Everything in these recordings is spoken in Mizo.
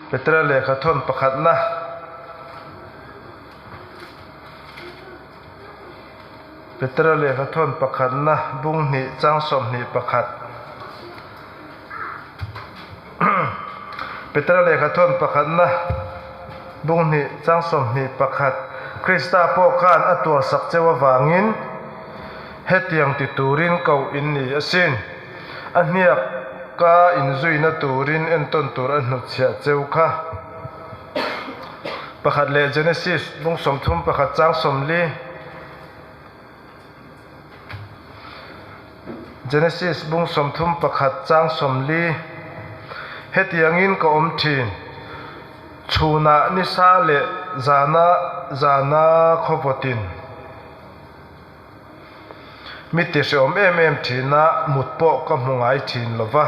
Petera lehkha thawn pakhatna. Petera lehkha thawn pakhatna bung hnih chang 21. Petera lehkha thawn pakhatna bung hnih chang 21. Krista pawh khan a tuarsak cheu avangin hetiang ti turin koh in ni asin. A hniak ka inzuina turin entawn tur a hnutchhiah cheu kha. Pakhat leh Genesis bung 31 chang 40. Genesis bung 31 chang 40. Hetiangin ka awm thin. Chhunah nisa leh zana zana khawvawtin. Mi ti hreawm em em thin a, mut pawh ka hmu ngai thin lo va.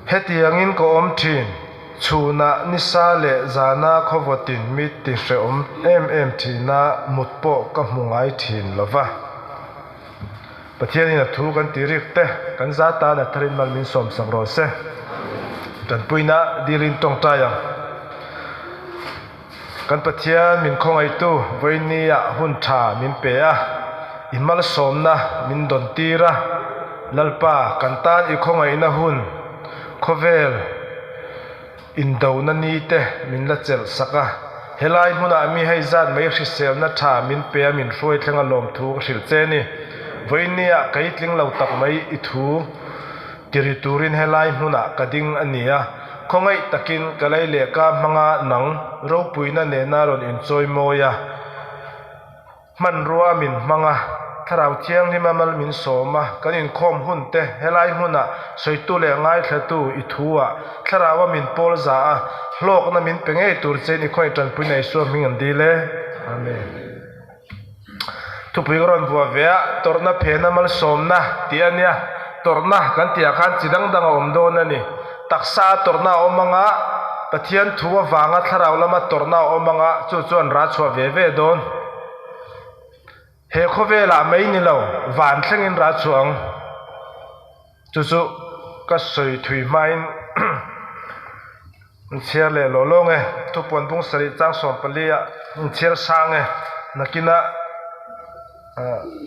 Hetiangin ka awm thin, chhunah nisa leh zana khawvawtin mi ti hreawm em em thin a, mut pawh ka hmu ngai thin lo va. Pathianin a thu kan ti rik te, kan za tan a tharin mal min sawmsak rawh se. Tanpuina dilin tawngtai ang. Kan Pathian min khawngaihtu vawinia hun tha min pe a, i malsawmna min dawn tir a, Lalpa kan tan i khawngaihna hun khawvel indona ni te min la chelh sak a, helai hmunah mi hei zat mai hriselna tha min pe a min hruai thleng a lawmthu ka hrilh che ni. Vawinia kei tling lo tak mai i thu tiri turin helai hmunah ka ding a ni a. Khawngaih takin ka lei leh ka hmanga nang ropuina nena rawn inchawi mawi a, hmanrua min hmang a, Thlarau Thianghlima mal min sawm a, kan inkhawm hun te helai hmuna sawitu leh ngaithlatu i thu ah Thlaraua min pawl za a, hlawkna min pe ngei tur chein i khawngaih tanpui na Isua hming an dil e. Amen. Thupui ka rawn vuah ve a, tawrhna phena malsawmna tih a nia. Tawrhna kan tih ah khan chi dang dang a awm dawn a ni. Taksa a tawrhna a awm ang a, Pathian thu avanga thlarau lama tawrhna a awm ang a, chu chuan ra chhuah ve ve dawn. He khawvelah mai ni lo, van thlengin ra chhuah ang. Chu chu ka sawi thui hmain Inchhiar leh lawh lawng e, thupuan bung sarih chang 14 ah inchhiar sang e, nakina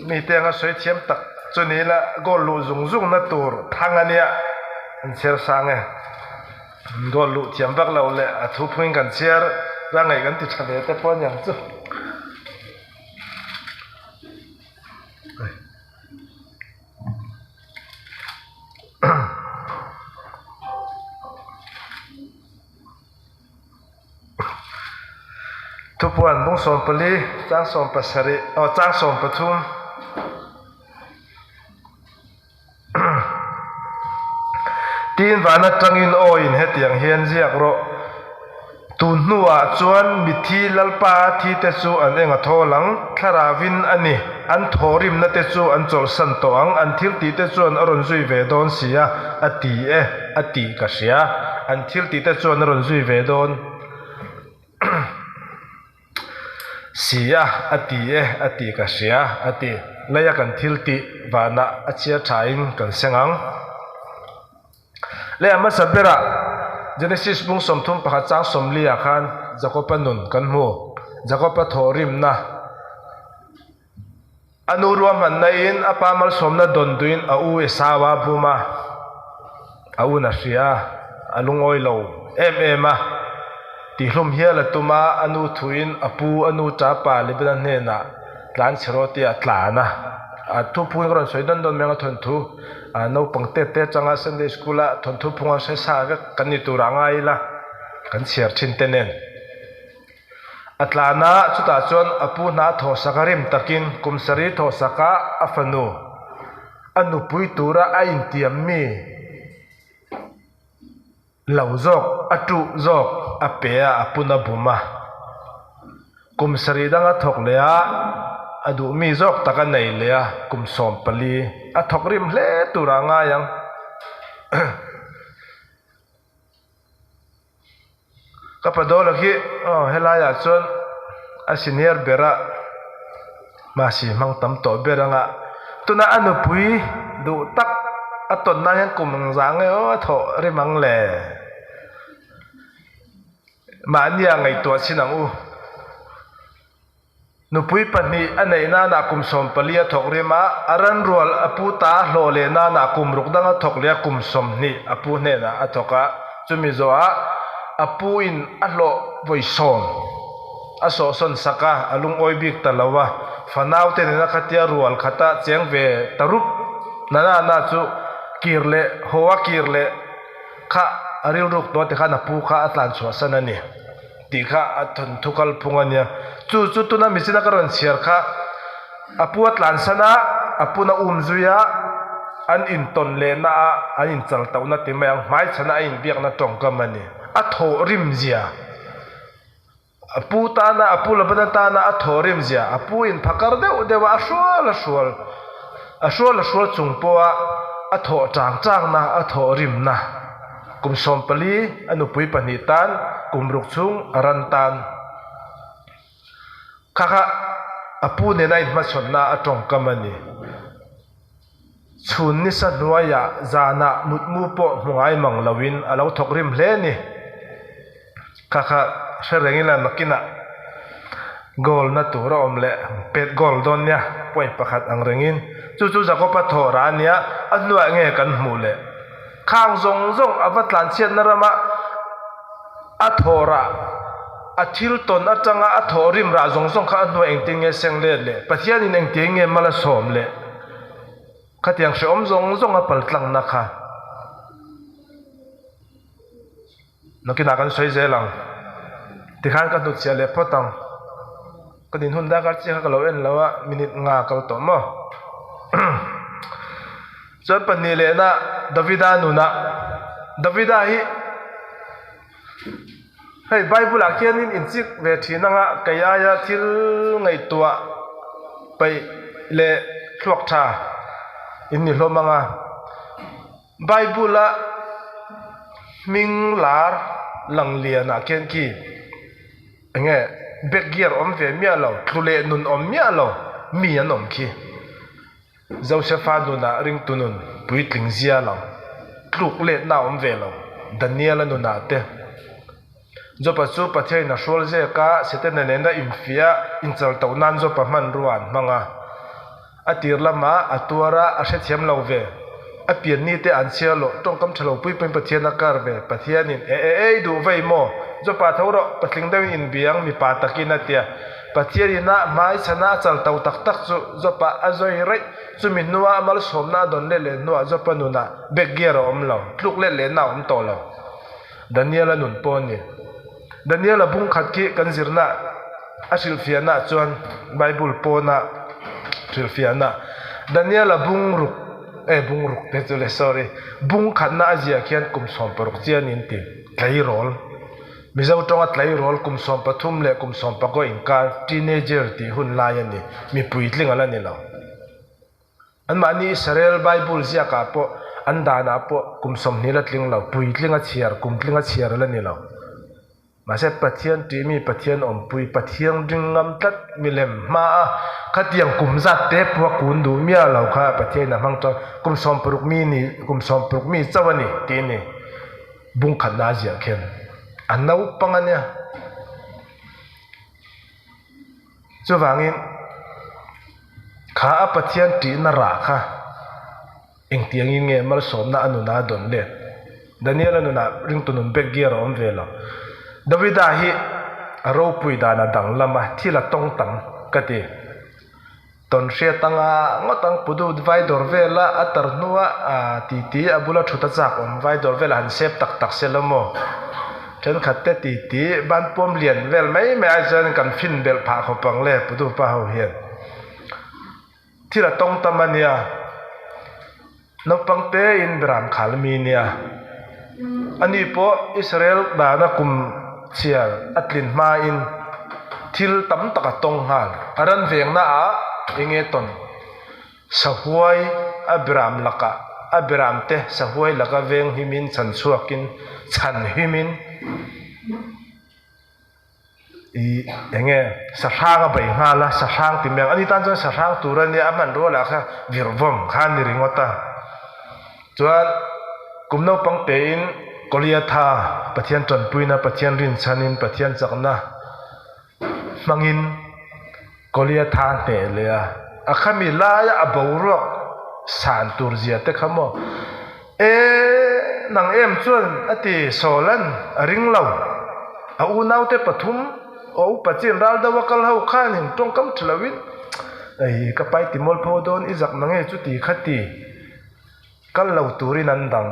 mite anga sawi thiam tak chu ni ila goal luh zung zung na tur thang a nia inchhiar sang e, goal luh thiam vak loh leh a thu phungin kan chhiar la ngaih kan ti tha ve te pawh aniang chu. Thupuan bung 14 chang 17 aw chang 13 Tin van atangin aw in hetiang hian ziak rawh. Tun hnuah chuan mithi Lalpa thi te chu an eng a thawl ang, thlarauin a ni, an thawhrimna te chu an chawlhsan tawh ang, an thiltih te chuan a rawn zui ve dawn si a, a ti e, a tih ka hria, an thiltih te chuan a rawn zui ve dawn si a, a ti e, a tih ka hria, a ti. Leia kan thiltih vanah a chhiar thain kan seng ang. Leh a hmasa berah Genesis bung 31 chang 40 ah khan Jakob-a nun kan hmu. Jakob-a thawhrimna a nu ruahmanna in a pa malsawmna dawn duhin a u Esau-a bum a, a un a hria a, a lungawi lo em em a. Tihlum hial a tum a, a nu thuin a pu a nu tapa Lebena hnenah tlan chhe rawh tia a tlan a. A thuphung hi ka rawn sawi dawn dawn mai ang a thawnthu. Naupang te te atanga Sunday school a thawnthu phunga hre sa vek kan ni tur ah ngai ila kan chhiar thin te nen. A tlan a, chutah chuan a pu hna thaw sak a rim takin kum sarih thaw sak a a fanu a nupui tura a intiam mi Lo zawk, a tuh zawk, a pe a, a pun a bum a. Kum sarih dang a thawk leh a, a duh mi zawk tak a nei leh a, kum 14 a thawk rim hle turah a ngai ang. Ka padola khi aw helaiah chuan a senior ber a, mahse hmang tam tawh ber anga tuna a nupui duh tak. A tawn nan hian kum engzah nge aw a thawh rim ang le? Mahnia ngaihtuah chin ang u. Nupui pahnih a neih nanah kum 14 a thawk rim a, a ran rual a pu ta a hlawh leh nanah kum ruk dang a thawk leh a kum 20 a pu hnenah a thawk a, chumi zawhah a pu in a hlawh vawi sawm a sawhsawn sak a, a lungawi bik ta lo a, fanau te nena khatia rual khata cheng ve ta rup na nana chu kir leh haw a kir leh kha a rilruk tawh tikhan a pu kha a tlan chhuahsan a ni. Tih kha a thawnthu kalphung a nia. Chu chu tuna michina ka rawn chhiar kha a pu a tlansan a, a pun a um zui a, an intawn lehna a an inchal tauhna ti mai ang, hmaichhana a inbiakna tawngkam a ni. A thawhrim zia, a pu tana a pu Labana tana a thawhrim zia, a pu in phakar deuh deuh a, a hrual a hrual, a hrual a hrual chung pawha a thawh chang changna, a thawhrimna. Kum 14 a nupui pahnih tan kum ruk chhung a ran tan. Kha kha a pu nena inhmachhawnna a tawngkam a ni. Chhun nisa hnuaiah zanah mutmu pawh hmu ngai mang loin a lo thawk rim hle a ni. Kha kha hre reng ila nakinah goal na tur a awm leh pet goal dawn nia point pakhat ang rengin chu chu Jakob-a thawh rah a nia a hnuah nge kan hmuh leh khang zawng zawng a va tlanchhiatna rama a thawh rah a thil tawn atanga a thawh rim rah zawng zawng kha a hnuah engtin nge seng let leh Pathianin engtiang nge mal a sawm leh khatiang hrehawm zawng zawng a paltlangna kha. Nakinah kan sawi zel ang. Tikhan ka hnutchhiah leh phawt ang. Ka din hun dakar chiah kha ka lo en lo a, minute nga kal tawh maw. Chuan pahnih lehna Davida nunah Davida hi hei Bible ah khianin inchik ve thin anga kei aia thil ngaihtuah peih leh thluak tha in ni hlawm anga. Bible a hming lar lang lianah khian khi enge back gear awm ve miah lo, thlu leh nun awm miah lo mi an awm khi. Josepha nunah ringtu nun puitling zia lang tluk letna awm ve lo Daniel-a nunah te. Jopa chu Pathianin a hrual zek a, Setana nena infiah inchal tauh nan Jopa hmanrua an hmang a. A tir lamah a tuar a, a hrethiam lo ve. A pianni te an chhiar loh, tawngkam tha lo pui pawhin Pathian a kar ve. Pathianin, E e ei duh vei maw? Jopa tho rawh, patling deuhin inbiang, mipa takin a tia. Pathianin a hmaichhana a chal tauh tak tak chu Jopa a zawi raih. Chumi hnua malsawmna a dawn let leh hnuah Jopa nunah back gear a awm lo, tluk let lehna a awm tawh lo. Daniel-a nun pawh a ni. Daniel-a bung khat khi kan zirna a hrilhfiahnaah chuan Bible pawna hrilhfiahna Daniel-a bung ruk eh bung ruk te chu le sorry bung khatna a ziah khian kum 16 chian in ti tleirawl Mizo tawnga tleirawl kum 13 leh kum 14 inkar teenager tih hun lai a ni mipui tling a la ni lo. Anmahni Israel Bible ziakah pawh an danah pawh kum 20 la tling lo, puitling a chhiar, kum tling a chhiar la ni lo. Mahse Pathian tihmi Pathian awmpui, Pathian ring ngam tlat milem hmaa khatiang kum zat te pawha kun duh miah lo kha Pathianin a hmang chuan kum 60 mi ni, kum 60 mi chauh a ni tih a ni. Bung khatna a ziah khian a naupang a nia. Chuvangin, kha a Pathian ṭihna rah kha engtiangin nge malsawmna a nunah a dawn let? Daniel-a nunah ringtu nun back gear a awm ve lo. Davida hi a ropui dan a danglam a, thil a tawng tam ka ti. Tawn hriat anga ngawt ang pu dut vai dawr vela a tar hnua titi a bula thut a chak awm vai dawr vela han sep tak tak se lo maw? Thenkhat te titi ban puam lian vel mai mai ai chuan kan fin belh phah khawp ang le pu dupa ho hian thil a tawng tam a nia. Naupang tein Beram khal mi nia. Ani pawh Israel dana kum chhiar a tlin hmain thil tam tak a tawng nghal. A ran vengna ah enge tawn? Sahuai a Beram lakah a Beram te sahuai laka veng himin chhan chhuakin chhan himin. Ih eng nge sahrang a bei nghal a, sahrang ti mai ang, ani tan chuan sahrang tur a nia a hmanrua lah kha virvawm kha a ni ringawt a. Chuan kum naupang tein Goliatha Pathian tanpuina, Pathian rinchhanin, Pathian chakna hmangin Goliatha hneh leh a. A khami laia a boruak san tur zia te kha maw? E, nang em chuan a ti Sawlan a ring lo. A unaute pathum a upa chin ral deuh a kal ho khanin tawngkam tha loin, Ei, ka pai ti mualpho dawn i zak nange chu ti kha ti. Kal lo turin an dang.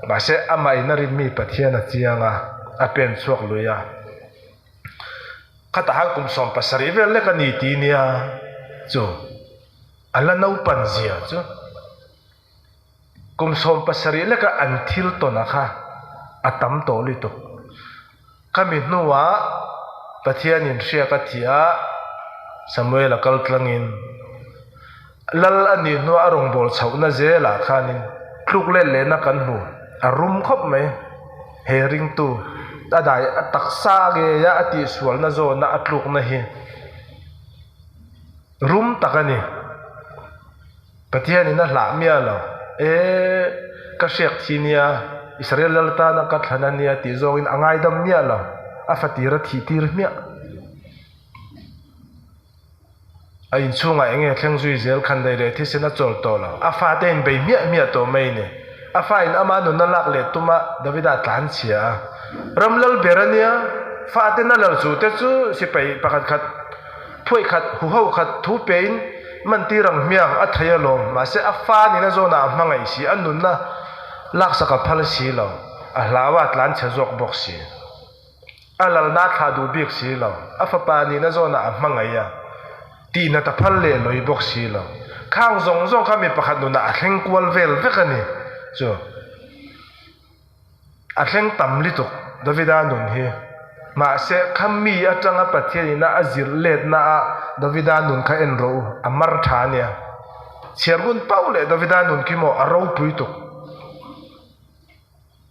Mahse, amah in a rinmi Pathian a chiang a, a pen chhuak lui a. Khatah han kum 70 vel lek a ni ti nia chu a la naupan zia chu. Kum 70 leka an thil tawn a kha a tam tawh lutuk. Khami hnuah Pathianin hriak a thih a, Samuel a kal tlangin Lal a nih hnuah a rawngbâwl chhohna zêlah khânin tlûk let lehna kan hmu. A rum khawp mai. He ringtu a dai a taksa ngeia a tihsualna zâwna a tlûkna hi rum tak a ni. Pathianin a hlah miah lo. E, ka hriak thi nia, Israel lal tana ka thlan a nia tih zawngin a ngaidam miah lo. A fatir a thih tir hmiah. A inchhungah eng nge thleng zui zel khan daih leh thisen a chawl tawh lo. A fate in bei hmiah hmiah tawh mai ni. A fa in ama nunna lak leh tuma Davida tlan chhia a. Ram lal ber a nia, fate na lal chu te chu sipai pakhat khat, phuaih khat, huho khat thu pe in man tir ang hmiang a thei alawm. Mahse a fa nina zawnah a hmangaih si, a nunna laksak a phal si lo. A hlau a tlan chhe zawk bawk si. A lalna a thlah duh bik si lo. A fapa nihna zawnah a hmangaih a, tihnat a phal leh lawi bawk si lo. Khang zawng zawng kha mi pakhat nunah a thleng kual vel vek a ni. Chu a thleng tam lituk Davida nun hi. Mahse, kha mi atanga Pathian ina a zirh letna ah Davida nun kha en rawh u, a mar tha a nia. Chhiar hun pauh leh Davida nun khi maw a ropui tuk.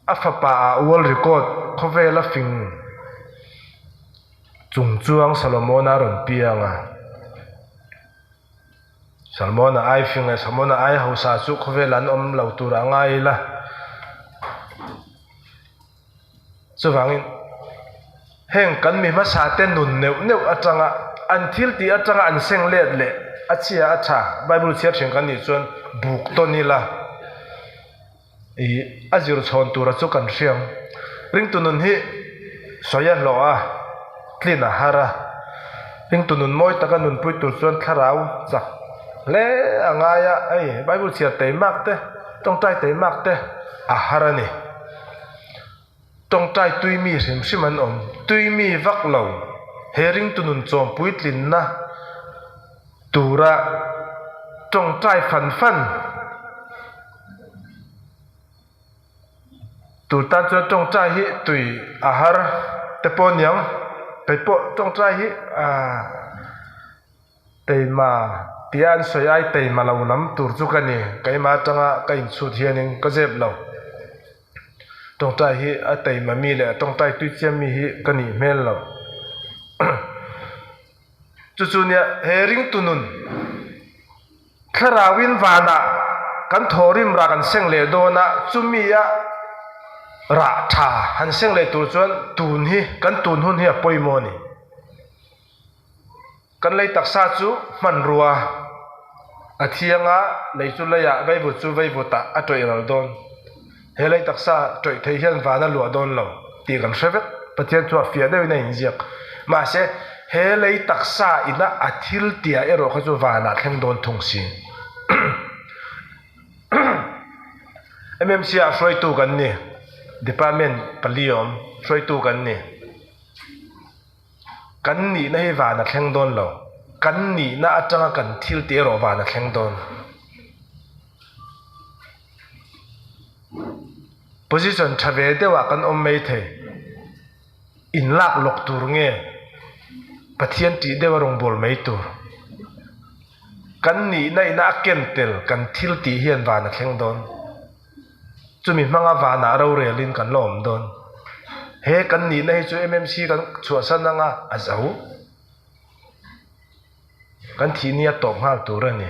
A fapa ah world record khawvela fing chung chuang Solomon-a rawn piang a. Solomon-a ai fing leh Solomon-a ai hausa chu khawvel an awm lo tur a ngai ila. Chuvangin heng kan mi hmasa te nun neuh neuh atanga an thil tih atanga an seng let leh a chhia a tha Bible chhiar thin kan nih chuan buk tawn ila. Ih a zir chhawn tura chu kan hriam. Ringtu nun hi sawi a hlawh a, tlin a har a. Ringtu nun mawi taka nunpui tur chuan thlarau chak hle a ngai a, hei Bible chhiar teimak te, tawngtai teimak te a har a ni. Tawngtai tui mi hrim hrim an awm, tui mi vak lo, he ringtu nun chawm puitlinna tura tawngtai fan fan tur tan chuan tawngtai hi tui a har te pawh aniang, kei pawh tawngtai hi ahh. Teima tia an sawi ai teima lo lam tur chu ka ni. Keima atanga ka inchhut hianin ka zep lo. Tawngtai hi a teima mi leh a tawngtai tui chiam mi hi ka nih hmel lo. Chu chu nia he ringtu nun thlarauin vanah kan thawhrim rah kan seng leh dawn a, chumi a rah tha han seng leh tur chuan tun hi kan tun hun hi a pawimawh a ni. Kan lei taksa chu hmanrua a thiang a, lei chu leiah veivut chu veivutah a tawih ral dawn. He lei taksa tawih thei hian van a luah dawn lo tih kan hre vek. Pathian chu a fiah deuhin a inziak. Mahse, he lei taksa ina a thil tia erawh kha chu vanah thleng dawn thung si. MMC ah hruaitu kan ni. Department pali awm hruaitu kan ni. Kan nihna hi van a thleng dawn lo. Kan nihna atanga kan thil tih erawh van a thleng dawn. Position tha ve deuhah kan awm mai thei. Inlak lawk tur nge Pathian tih deuh a rawngbâwl mai tur. Kan nihna ina a ken tel kan thil tih hian van a thleng dawn. Chumi hmanga vanah rorelin kan la awm dawn. He kan nihna hi chu MMC kan chhuahsan anga a zo. Kan thih nia tawp nghal tur a ni.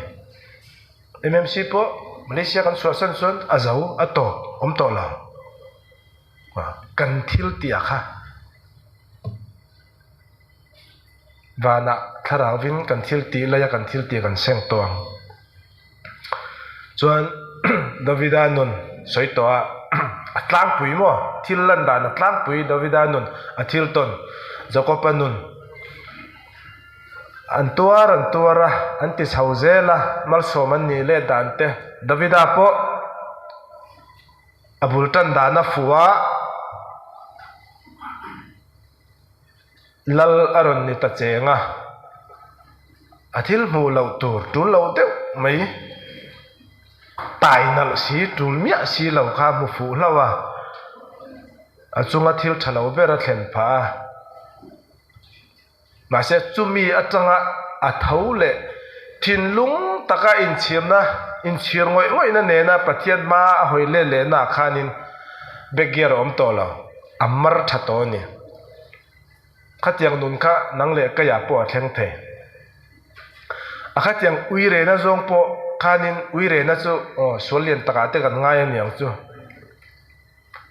MMC pawh. Malaysia kan chhuahsan chuan a zo, a tawp, awm tawh lo. Kan thil tih ah kha vanah thlarauvin kan thil tih laia kan thil tih kan seng tawh ang. Chuan Davida nun sawi tawh a, a tlangpui maw? Thil lan dan a tlangpui Davida nun a thil tawn Jakoba nun an tuar an tuar a, an ti chho zel a, malsawm an nih leh dan te Davida pawh a bul tan dan a fuh a. Lal a rawn ni ta cheng a, a thil hmuh loh tur tul lo deuh mai, tai nalh si tul miah si lo kha a hmu fuh hlauh a, a chunga thil tha lo ber a thlen phah a. Mahse chumi atanga a tho leh thinlung taka inchhirna, inchhir ngawih ngawihna nena Pathian hma a hawi let lehna ah khanin back gear a awm tawh lo, a mar tha tawh a ni. Khatiang nun kha nang leh kaiah pawh a thleng thei. A khatiang uirena zawng pawh khanin uirena chu aw sual lian takah te kan ngai a niang chu.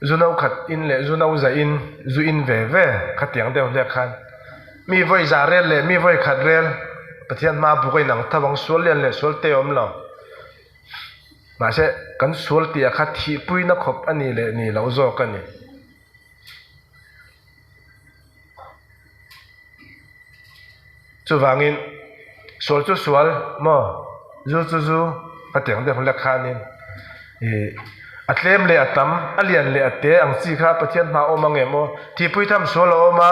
Zu no khat in leh zu no za in zu in ve ve khatiang deuh hlek khan mi vawi za rel leh mi vawi khat rel Pathian hma buk a inang tho ang sual lian leh sual te a awm lo. Mahse kan sual tih ah kha thihpuina khawp a ni leh ni loh zawk a ni. Chuvangin sual chu sual maw zu chu zu a tiang deuh hlek khanin ih a tlem leh a tam a lian leh a te ang chi kha Pathian hma a awm ang em aw thihpui tham sual a awm a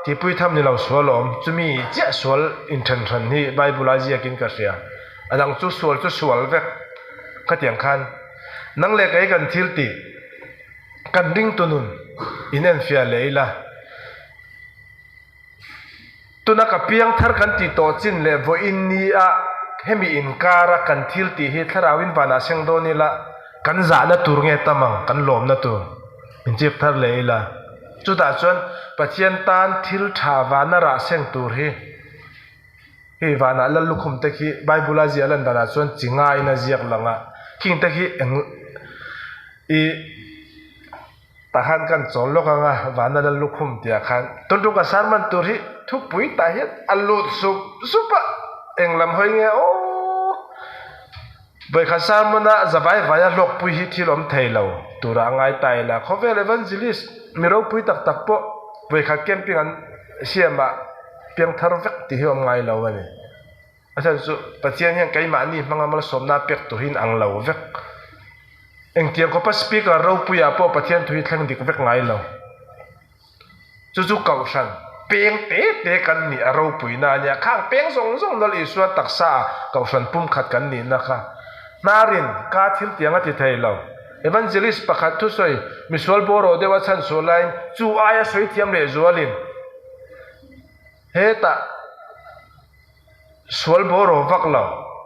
thihpui tham ni lo sual a awm chumi chiah sual inthen hran hi Bible a ziakin ka hria a dang chu sual chu sual vek khatiang khan nang leh kei kan thil tih kan ringtu nun inenfiah leh ila. Tuna ka piang thar kan tih tawh chin leh vawiin ni a hemi inkara kan thil tih hi thlarauin vanah seng dawn ila kan zahna tur nge tam ang kan lawmna tur min chip thar leh ila. Chutah chuan Pathian tan thil tha vana rah seng tur hi hei vanah lal lukhum te khi Bible a ziah lan danah chuan chi ngaiin a ziak lang a khing te khi eng ih Tah khan kan chawl lawk ang a, vana lal lukhum tih ah khan tun tum ka sermon tur hi thupui tah hian a lut sup sup a, eng lam hawi nge aw vawikhat sermon a zavai vai a hlawkpui hi thil awm thei lo tura a ngai ta ila khawvel evangelist mi ropui tak tak pawh vawikhat camping an siam ah piangthar vek tih hi awm ngai lo a ni. A chhan chu Pathian hian keimahni hmanga malsawmna pek turin ang lo vek. Engtiang khawpa speaker ropuiah pawh Pathian thu hi thleng dik vek ngai lo. Chu chu kohhran peng te te kan nih a ropuina a nia. Khang peng zawng zawng Lal Isua taksa ah kohhran pumkhat kan nihna kha hnarin ka thil tiang a ti thei lo. Evangelist pakhat thusawi misual bawraw deuh a chhan sual laiin chu aia sawi thiam leh zualin hetah Sual bawraw vak lo,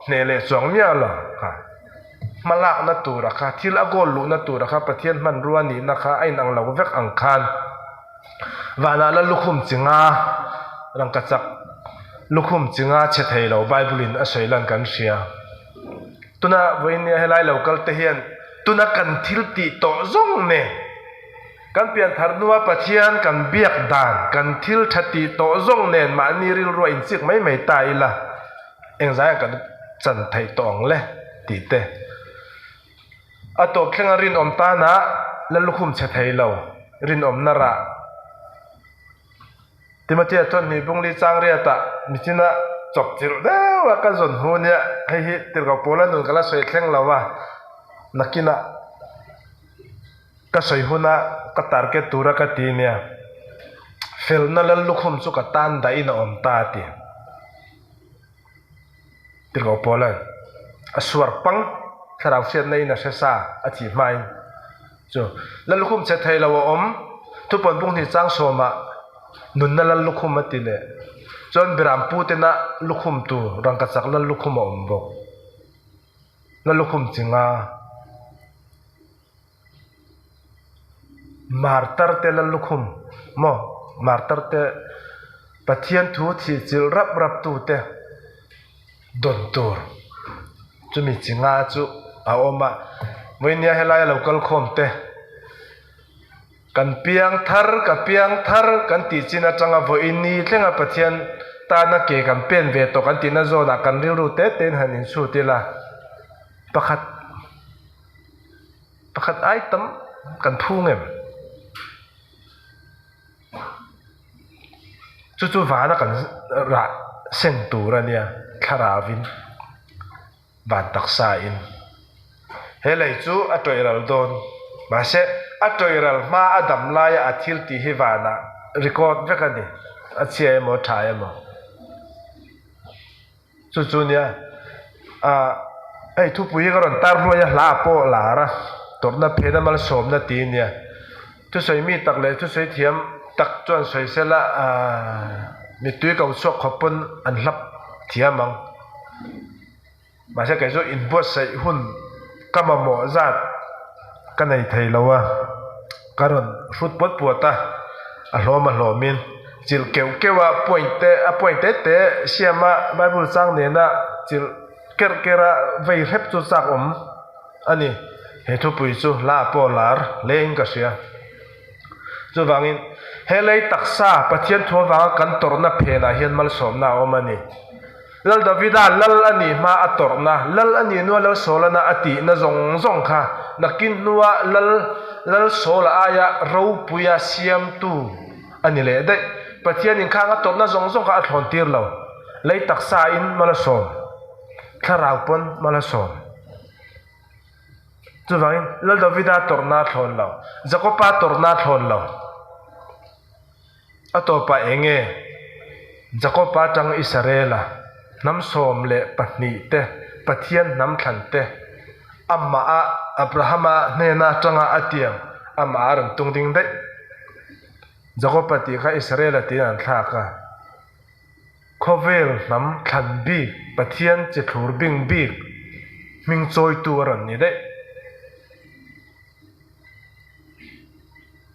hneh leh chuang miah lo kha hmalakna tura kha, thil a goal luhna tura kha Pathian hmanrua nihna kha a inang lo vek ang khan vanah la lukhum chi nga rangkachak lukhum chi nga chhe thei lo Bible in a sawi lan kan hria. Tuna vawinia helai lo kal te hian tuna kan thil tih tawh zawng nen Kan pianthar hnua Pathian kan biak dan, kan thil tha tih tawh zawng nen mahni rilrua inchik mai mai ta ila, engzaiah kan chan theih tawh ang le? tih te. A tawp thlenga rinawm tana la lukhum chhe thei lo, rinawmna rah. Timothea chuan Hnuibungli chang riatah michina chawp chilh deuh a ka zawn hu nia, hei hi tirhkoh Paula nun ka la sawi thleng lo a, nakinah. Ka sawi huna ka target tura ka ti nia, felna lal lukhum chu ka tan dahin a awm ta a ti. Tirhkoh Paula'n a suar pang thlarau hriatna in a hre sa a thih hmain chu lal lukhum che thei lo a awm, thupawn bunghnih chang sawmah nunna lal lukhum a ti leh chuan Biram pu tena lukhum tur rangkachak lal lukhum a awm bawk. Lal lukhum chi nga. Martar te la lukhum maw martar te Pathian thu thih chilh rap rap tu te dawn tur chumi chi nga chu. a awm a. Vawinia helaia lo kal khawm te kan piang thar ka piang thar kan tih chin atanga vawiin ni thlenga Pathian tana ke kan pen ve tawh kan tihna zawnah kan rilru te tein han inchhut ila pakhat pakhat ai tam kan phung em? Chu chu vana kan rah seng tur a nia, thlarauin, van taksa in. He lei chu a tawih ral dawn. Mahse, a tawih ral hma a dam laia a thil tih hi vanah record vek a ni, a chhia emaw a tha emaw. Chu chu nia, ah hei thupui hi ka rawn tar hluai a, hla ah pawh lar a, tawrhna phena malsawmna ti nia. Thusawi mi tak leh thusawi thiam tak chuan sawi sela ah mittui ko chhuak khawp pawn an hlap thiam ang. Mahse kei chu inbuatsaih hun ka mamawh zat ka nei thei lo a, ka rawn hrut puat puat a, a hlawm a hlawmin chilh keuh keuh a point te a point te te siam a bible chang nena chilh kerh kerh a vei hrep chu chak awm a ni. He thupui chu hla pawh lar hle in ka hria. Chuvangin he lei taksa Pathian thu avanga kan tawrhna phenah hian malsawmna a awm a ni. Lal Davida lal a nih hma a tawrhna, lal a nih hnua Lal Sawlana a tihna zawng zawng kha nakin hnua lal Lal Sawla aia ropuia siamtu a ni leh daih. Pathianin khang a tawrhna zawng zawng kha a thlawn tir lo. Lei taksain mal a sawm, thlarau pawn mal a sawm. Chuvangin Lal Davida tawrhna a thlawn lo, Jakoba tawrhna a thlawn lo. A tawpah eng nge? Jakob-a atang Israela hnam 12 te, Pathian hnam thlan te, amah a Abrahama hnena atanga a tiang amah a rawn tung ding daih. Jakob-a tih kha Israela tiin an thlak a. Khawvel hnam thlan bik, Pathian chi thlur bing bik hming chawitu a rawn ni daih.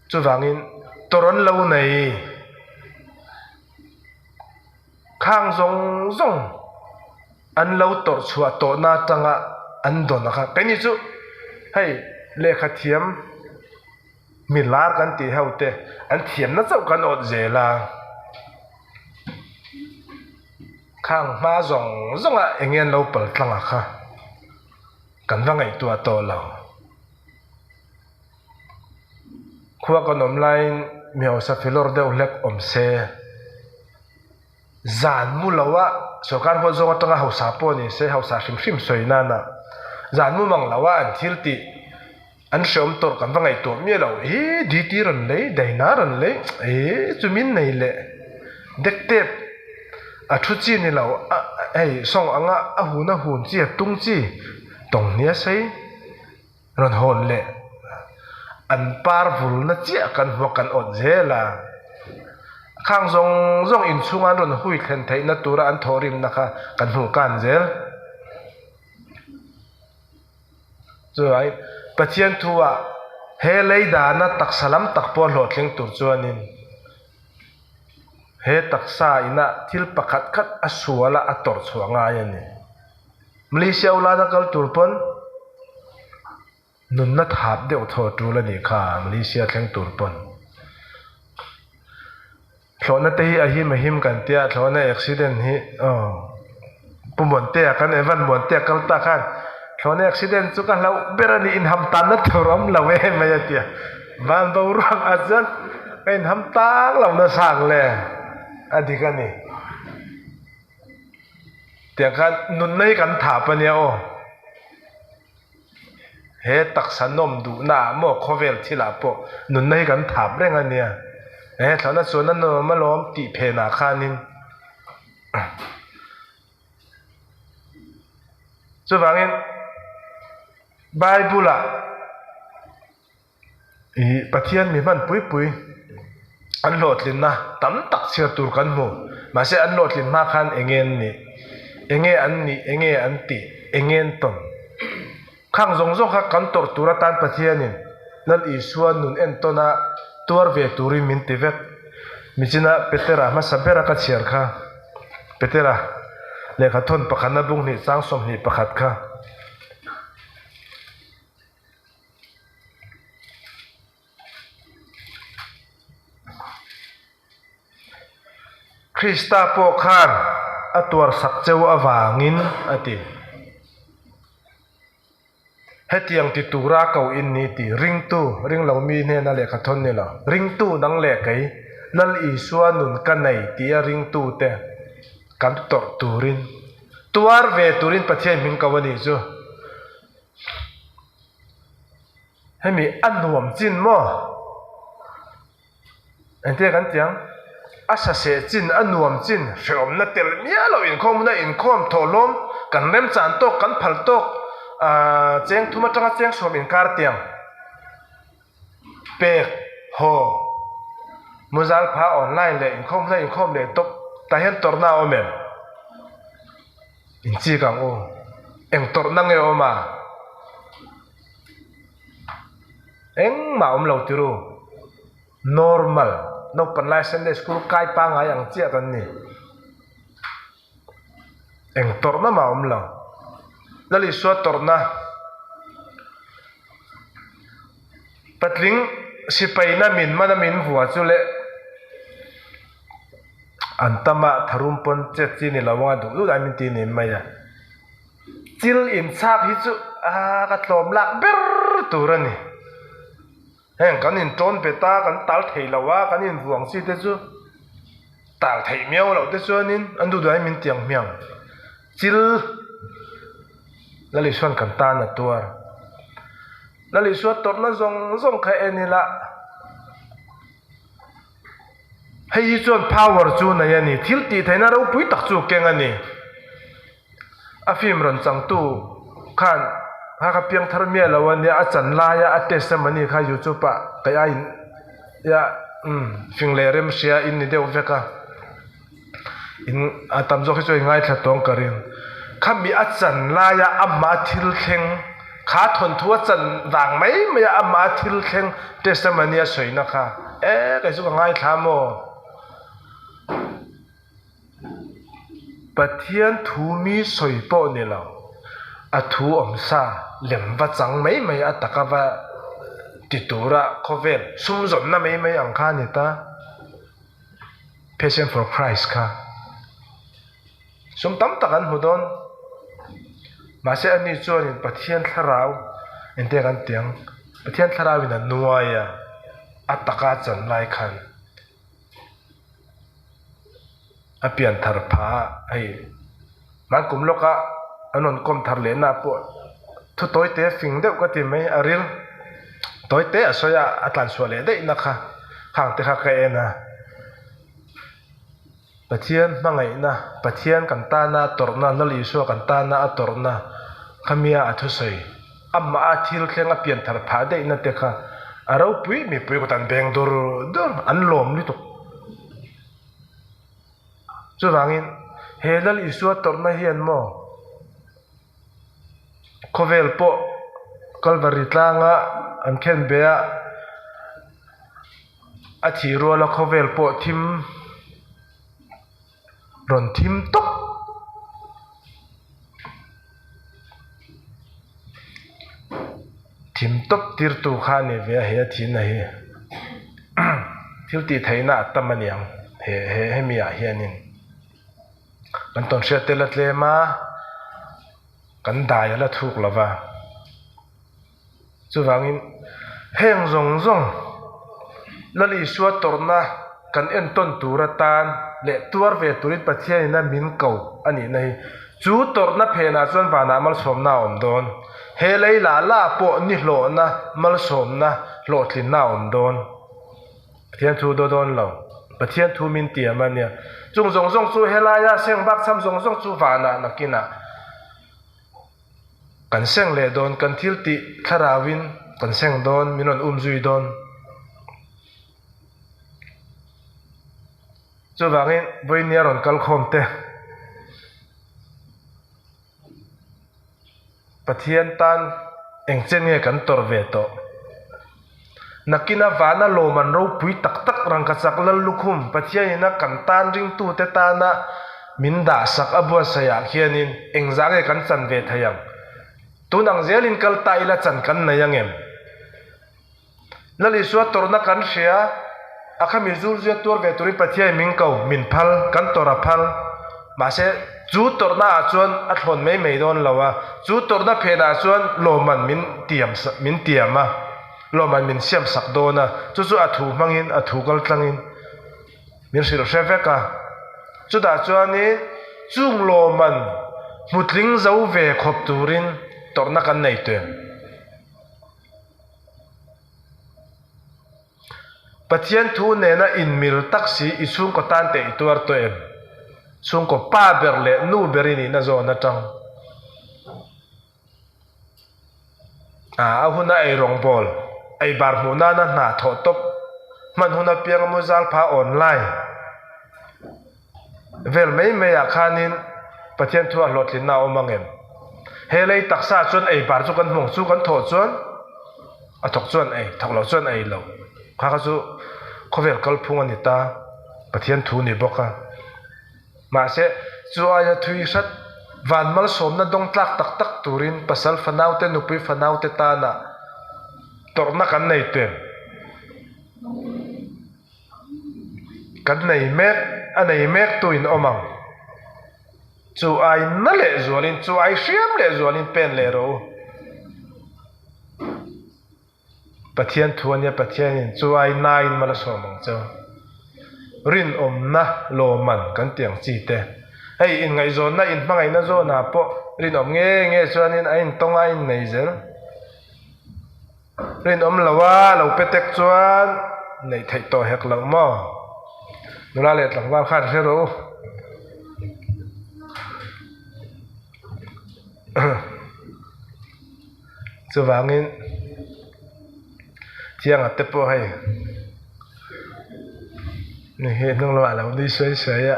Chuvangin tawrawn lo nei khang zawng zawng an lo tawrh chhuah tawhna atanga an dawn a kha. Keini chu hei lehkha thiam mi lar kan tih ho te an thiamna chauh kan awt zel a, khang hma zawng zawnga eng nge an lo pal tlang a kha kan va ngaihtuah tawh lo. Khua kan awm laiin mi hausa filawr deuh hlek awm se, zan mu lo a sorkar huat zawng atanga hausa pawh ni se hausa hrim hrim sawi nana zan mu mang lo a an thil tih an hreawm tawrh kan va ngaihtuah miah lo hi DT rawn lei Daina rawn lei eh chu min nei leh dek tep a thu chi ni lo a hei sawng anga a hun a hun chi a tung chi tawng hnia sei. Rawn hawn leh an par vulna chiah kan hmuak kan awt zel a, khang zawng zawng inchhunga an rawn hui thlen theihna tura an thawhrimna kha kan hmuh kan zel. Chuvangin Pathian thu-ah he lei dana taksa lam tak pawh hlawhtling tur chuanin he taksa inah thil pakhat khat a suala a tawrh chhuah ngai a ni. Malaysia ulana kal tur pawn nunna thap deuh thaw tul a nih kha Malaysia thleng tur pawn. Thlawhna te hi a him a him kan tia thlawhna accident hi aw Pu Muantea kan Evan Muantea kal ta khan thlawhna accident chu ka hlauh ber a ni inham tanna tur awm lo e mai a tia van boruak ah chuan ka inham tak lo nasa ang le a dik a ni. Tiang khan nunna hi kan thap a nia aw. He taksa nawm duhna ah maw khawvel thil ah pawh nunna hi kan thap reng a nia. He thlawhna chuan a nuam alawm tih phenah khanin chuvangin Bible ah. Ih Pathian mi hman pui pui an hlawhtlinna tam tak chhiar tur kan hmu. Mahse an hlawhtlin hma khan eng nge an nih? Eng nge an nih? Eng nge an tih? Eng nge an tawn? Khang zawng zawng kha kan tawrh tur atan Pathianin Lal Isua nun entawn a tuar ve turin min ti vek. Michina Petera hmasa bera ka chhiar kha Petera lehkha thawn pakhatna bung hnih chang 21 kha. Krista pawh khan a tuarsak cheu avangin a ti. Hetiang ti tura ko in ni ti ringtu, ringlo mi hnena lehkha thawn ni lo, ringtu nang leh kei, Lal Isua nun ka nei tia ringtute kan tawrh turin, tuar ve turin Pathian hming ko a nih chu. Hemi a nuam chin maw? Engtia kan ti ang? A saseh chin, a nuam chin, hrehawmna tel miah lo inkhawm huna inkhawm thawhlawm kan remchan tawk, kan phal tawk, aah cheng thum atanga cheng sawm inkar tiang pek haw muzal pha online leh inkhawm huna inkhawm leh tawp tah hian tawrhna a awm em? Inchik ang u. Eng tawrhna nge awm a? Engmah awm lo tiru. Normal, naupan lai Sunday school kai pangngai ang chiah kan ni. Eng tawrhna mah awm lo. Lal Isua tawrhna patling sipaina min mana min vua chu leh an tama tharum pawn chet chi ni lo anga duh duh dan min ti ni mai a. Chil inchhak hi chu a ka tlawm lak ber tur a ni. Heng kan intawn bet a, kan tal thei lo a, kan invuang chi te chu tal theih miau loh te chuanin an duh duain min tiang hmiang. Chil Lal Isua'n kan tan a tuar. Lal Isua tawrhna zawng zawng kha en ila. Hei hi chuan power chu nei a ni, thil tih theihna ropui tak chu keng a ni. A film rawn changtu khan kha ka piang thar miah lo a nia, a chan laia a test emaw ni kha youtube ah kei a in ia umm fing leh rem hria in ni deuh vek a, in a tam zawk hi chuan in ngaithla tawng ka ring. Khami a chan laia amah thil thleng kha thawnthu a chan vang mai mai a amah thil thleng test emaw nia sawina kha e kei chu ka ngaithla maw. Pathian thu mi sawi pawh ni lo, a thu awm sa lem va chang mai mai a taka va ti tura khawvel sum zawnna mai mai ang kha a ni ta. Passion for Christ kha sum tam tak an hmu dawn. Mahse ani chuanin Pathian thlarau engtiang kan ti ang, Pathian thlarauin a nuai a, a taka chan lai khan. A pian thar pha a hei hman kum lawka an rawn kawm thar leh na pawh thu tawi te fing deuh ka ti mai a ril tawi te a sawi a a tlan chhuah leh daih na kha khang te kha ka en a Pathian hmangaihna Pathian kan tana a tawrhna Lal Isua kan tana a tawrhna khamia a thusawi amah a thil thleng a pian thar phah daih na te kha a ropui mipui kawt an beng dur dur an lawm lutuk. Chuvangin he Lal Isua tawrhna hian maw khawvel pawh Kalvari tlanga an khen be a, a thih ruala khawvel pawh thim rawn thim tawp. Thim tawp tirtu kha a ni ve a he a thihna hi thil tih theihna a tam a niang he he hemi ah hianin kan tawnhriat te la tlem a kan dai a la thuk lo va. Chuvangin heng zawng zawng Lal Isua tawrhna kan entawn tur atan leh tuar ve turin Pathianin a min ko a nihna hi chu tawrhna phenah chuan vanah malsawmna a awm dawn. He lei lah lah pawh ni hlawhna, malsawmna, hlawhtlinna a awm dawn. Pathian thu daw dawn lo. Pathian thu min tiam a nia. Chung zawng zawng chu helaia seng bak cham zawng zawng chu vanah nakinah. Kan seng leh dawn, kan thil tih thlarauin kan seng dawn, min rawn um zui dawn. Chuvangin vawinia rawn kal khawm te, Pathian tan eng chen nge kan tawrh ve tawh? Nakina vana lawm an ropui tak tak rangkachak lal lukhum Pathianina kan tan ringtute tana min dahsak a buatsaihah khianin engzah nge kan chan ve thei ang? Tun ang zelin kal ta ila chan kan nei ang em? Lal Isua tawrhna kan hria. A khami zul zia tuar ve turin Pathian min ko, min phal, kan tawrh a phal. Mahse, chu tawrhna ah chuan a thlawn mai mai dawn lo a, chu tawrhna phenah chuan lawmman min tiam min tiam a, lawmman min siam sak dawn a, chu chu a thu hmangin, a thu kal tlangin min hrilh hre vek a. Chutah chuanin chung lawmman hmutling zo ve khawp turin tawrhna kan nei tuem. Pathian thu nena inmil tak si i chhungkaw tan teh i tuar tawh em? Chhungkaw pa ber leh nu ber i nihna zawn atang a a huna eirawng bawl, eibar hmuh nana hna thawh tawp, hman hun apianga muzal pha online vel mai mai ah khanin Pathian thu a hlawhtlinna a awm ang em? He lei taksa chuan ei bar chu kan hmung chu kan thawh chuan a thawk chuan ei, thawk lo chuan ei lo. Kha kha chu khawvel kalphung a ni ta, Pathian thu ni bawk a. Mahse, chu aia thui hrat van malsawmna dawng tlak tak tak turin pasal fanaute nupui fanaute tana tawrhna kan nei tuem. Kan nei mek, a nei mek tu in awm ang. Chu ai na leh zualin, chu ai hriam leh zualin pen leh rawh u. Pathian thu ania Pathianin chu ai nain mal a sawm ang cheu. Rinawmna lawmman kan tih ang chi te. Hei inngaihzawnna, inhmangaihna zawnah pawh rinawm nge nge chuanin a intawng a innei zel. Rinawm lo a lo pe tek chuan neih theih tawh hek loh maw? Nula leh tlangval khan hre rawh u. Chuvangin Thianga te pawh hei ni hi hnung lamah a lo nui suai suai a,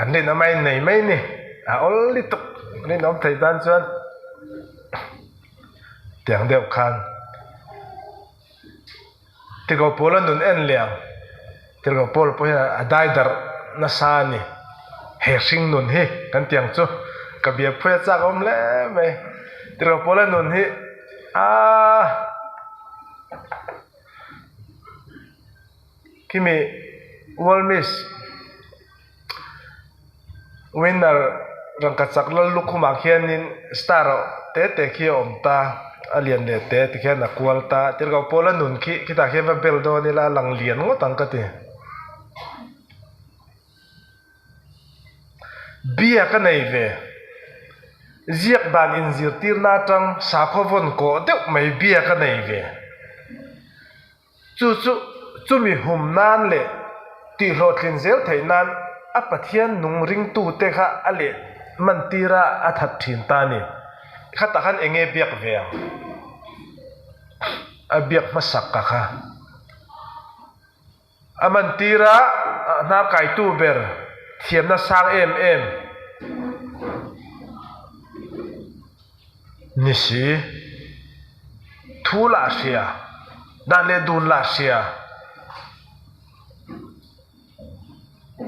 an rinawm a innei mai ni, a awl lutuk rinawm theih tan chuan. Tiang deuh khan Tirhkoh Paula nun en leh ang. Tirhkoh Paula pawh hian a dai darh nasa a ni. He hring nun hi kan ti ang chu ka bia phui a chak awm hle mai. Tirhkoh Paula nun hi aaa khimi World Miss. Winner rangka chak lal lukhumah khianin star te te khi a awm ta a lian leh te tikhian a kual ta tirhkoh pawl a nun khi khitah khian va bel dawn ila a lang lian ngawt ang ka ti. Biak a nei ve ziak dan inzirtirna atang sakhaw vawn kawh deuh mai biak a nei ve. Chu chu chumi hum nan leh tihhlawhtlin zel theih nan a Pathian nung ringtute kha a leh man tir a, a that thin ta a ni. Khatah khan eng nge biak ve ang? A biak hmasak ka kha. A man tir a, hnar kaitu ber thiamna sang em em ni si. Thu lah hria, dan leh dun lah hria.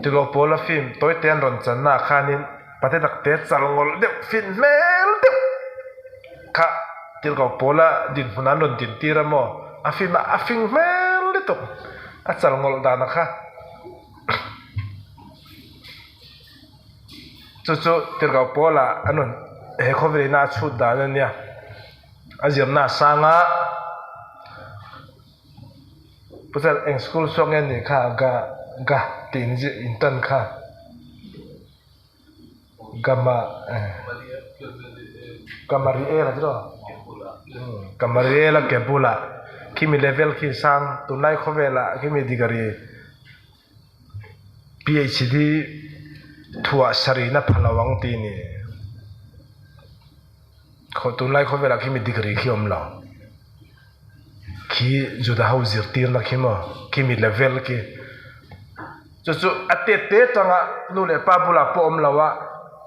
Tilo pawl a film tawi te an rawn channa ah khanin pate takte chal ngawlh deuh fin hmel deuh kha Tilko pawl a dinhmun an rawn din tir a maw a film ah a fing hmel lutuk a chal ngawlh dan a kha chu chu Tilko pawl ah an rawn he khawvel in a chhut dan a nia a zirna a sang a. Putar eng school chhuak nge nih kha ga ga tih in zir in tan kha gama gamariel a tiraw gamariel a ke bulah khimi level khi sang tunlai khawvelah khimi degree phd thuah sarih na pha lo ang tih a ni tunlai khawvelah khimi degree khi a awm lo. Khi Juda ho zirtirna khi maw, khi mi level khi. Chu chu a tet te tanga nu leh pa bulah pawh awm lo a,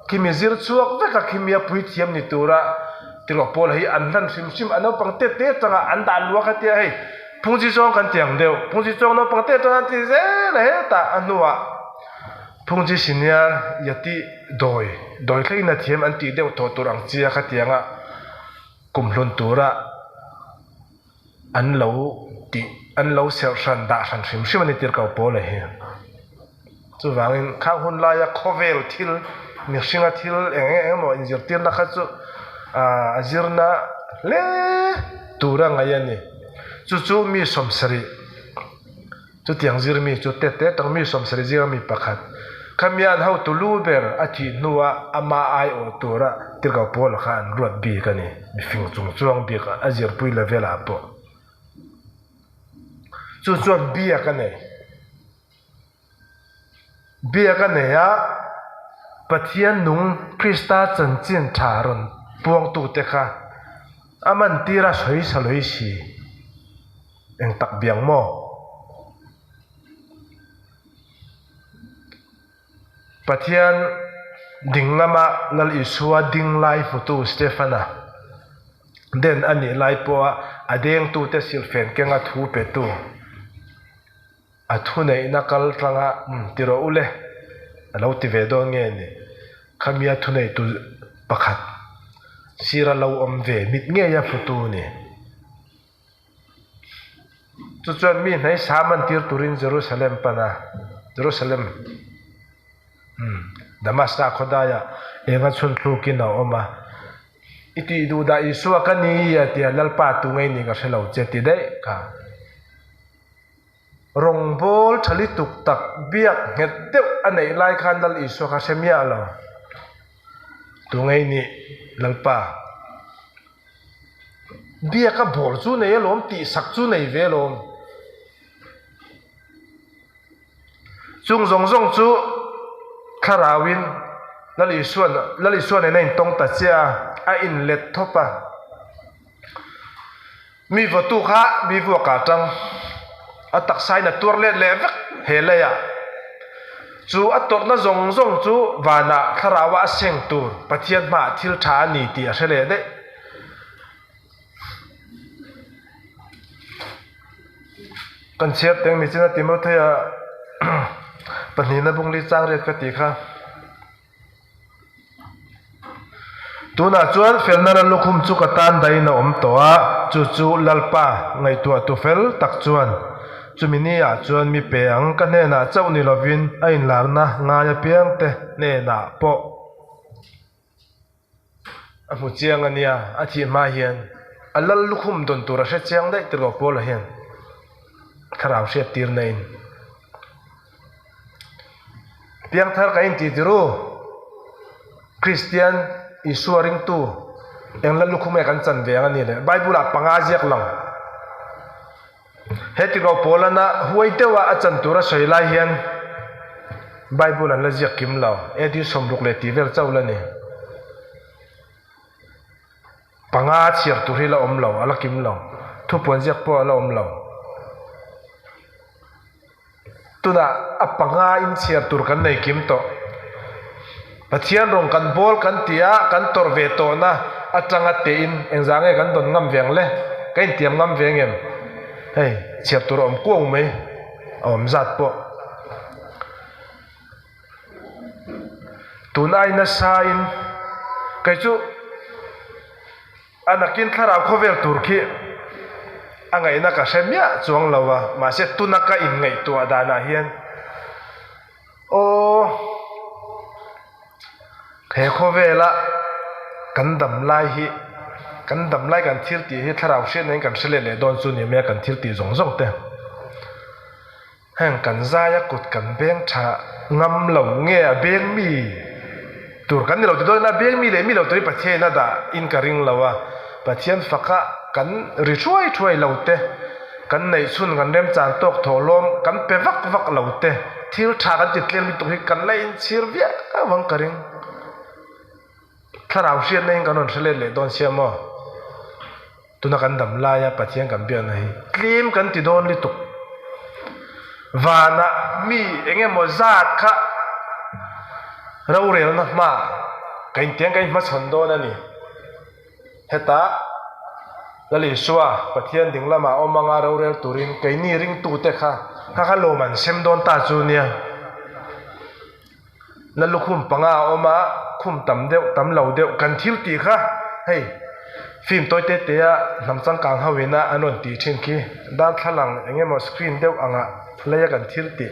khi mi zir chhuak vek a, khi mi a puithiam ni tura tirhkoh pawl hi an hlan hrim hrim a, naupang tet te tanga an dah luak a tia hei phungchi zawng kan ti ang deuh, phungchi zawng naupang tet tanga an ti zel a hetah a hnuah phungchi senior yati dawi, dawi thlengin a thiam an tih deuh tawh tur ang chia khatianga. Kum hlun tura an lo tih An lo serh hran dah hran hrim hrim a ni tir ko pawl a hi. Chuvangin khang hun laia khawvel thil, mihringa thil eng eng emaw inzirtirna kha chu a zirna hle tur a ngaih a ni. Chu chu mi sawmsarih, chutiang zirmi chu tete tang mi sawmsarih zinga mi pakhat, khami an hotu lu ber a thih hnua ama aiawh tura tirhkoh pawl kha an ruat bik a ni, mifing chung chuang bik a zirpui level ah pawh. Chu chuan biak a nei. Biak a nei a, Pathian nung Krista chanchin tha rawn puangtute kha a mantir a sawi sa lawih si. Eng tak biang maw? Pathian ding lama Lal Isua ding lai hmutu Stefana den a nih lai pawha a dengtute silhfen kenga thu petu a thuneihna kal tlanga ti rawh u le a lo ti ve dawn nge ni? Khamia thuneitu pakhat sira lo awm ve mit ngeia hmutu ni. Chu chuan mi hnaisa mantir turin Jerusalem pan a, Jerusalem, Damaska khawdaiah enga chhun thlukin a awm a. I tih duh dah Isua ka ni a tia, Lalpa tu ngei ni ka hre lo che ti daih kha. Rawngbâwl ṭha lutuk tak biak nghet deuh a neih lai khan Lal Isua kha hre miah lo. Tu ngei ni Lalpa? Biaka bâwl chu nei alawm, tihsak chu nei ve alawm. Chung zawng zawng chu thlarauin Lal Isuan Lal Isua nena intawng ta chiah a, a inlet thawp a. Mi vawtu kha mi vuakah tang a taksain a tuar let leh vek he leiah. Chu a tawrhna zawng zawng chu vanah thlarauah a seng tur Pathian hmaah thil tha a ni tih a hre leh daih. Kan chhiar teng ni chin a Timothea pahnihna bungli chang riat ka tih kha. Tunah chuan felna la lukhum chu ka tan dahin a awm tawh a, chu chu Lalpa ngaihtuahtu fel tak chuan chumi niah chuan mi pe ang ka hnenah chauh ni lovin a inlarna ngai apiangte hnenah pawh a hmu chiang a nia, a thih hma hian a lal lukhum dawn tur a hre chiang daih tirh Paula hian thlarau hriattirna in. Piangthar ka inti tir u, Kristian, Isua ringtu, eng la lukhum nge kan chan ve ang a ni le? Bible ah panga ziak lang. He tiko Paulana huai deuha a chan tur a sawi lai hian Bible an la ziak kim lo, AD 60 leh tih vel chauh la ni. Panga chhiar tur hi la awm lo, a la kim lo. Thupuan ziak pawh a la awm lo. Tunah a panga in chhiar tur kan nei kim tawh. Pathian rawng kan bawl kan ti a, kan tawrh ve tawhna atanga tein engzah nge kan dawn ngam ve ang le? Ka intiam ngam ve ngem? Hei, chhiar tur a awm kuau mai, a awm zat pawh. Tun ai nasa in kei chu a nakin thlarau khawvel tur khi a ngaihna ka hre miah chuang lo a, mahse tuna ka inngaihtuah danah hian aw he khawvela kan dam lai hi kan dam lai kan thil tih hi thlarau hriatna in kan hre let leh dawn chu ni mai a kan thil tih zawng zawng te. Heng kan zaia kut kan beng tha ngam lo nge a beng mi tur kan ni lo ti dawn ila beng mi leh mi lo tur hi Pathian a dah in ka ring lo a, Pathian faka kan ri thuai thuai lo te, kan neih chhun kan remchan tawk thawh lawm kan pe vak vak lo te, thil tha kan ti tlem lutuk hi kan la inchhir viau ang ka ring. Thlarau hriatna in kan rawn hre let leh dawn sia maw? Tuna kan dam laia Pathian kan biakna hi tlem kan ti dawn lutuk. Vanah mi eng emaw zat kha rorelna hmaah ka intiang ka inhmachhawn dawn a ni. Hetah Lal Isua Pathian ding lamah awm anga rorel turin keini ringtute kha kha kha lawm an sem dawn ta chu nia. Na lukhum panga a awm a, khum tam deuh tam lo deuh kan thil tih kha hei. Film tawi te te a hnam changkang ho ina an rawn tih thin khi darthlalang eng emaw screen deuh anga leia kan thil tih